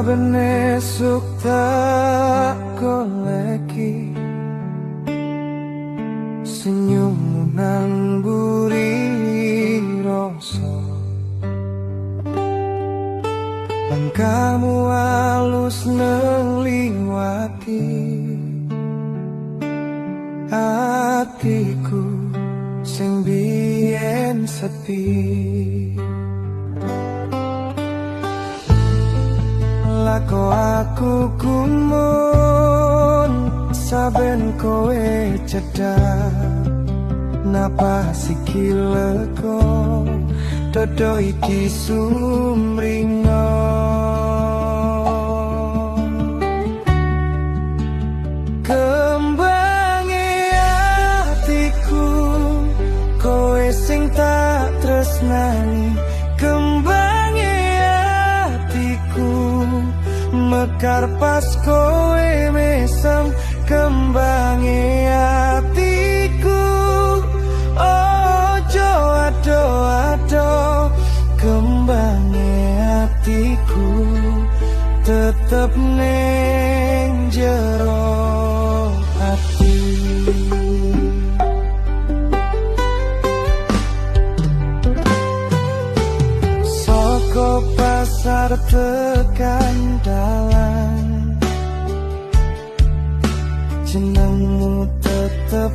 Saben esuk tak goleki senyummu nang buri rasa. Langkahmu alus ngliwati atiku sing biyen sepi. Lako aku gumun saben kowe cedhak, napas iki lega, dodo iki sumringah. Kembange atiku, kowe sing tak tresnani. Kembange atiku mekar pas kowe mesem. Kembange atiku, ojo ado-ado. Kembange atiku tetep ning jero ati. Soko pasar tekan dalan, jenengmu tetep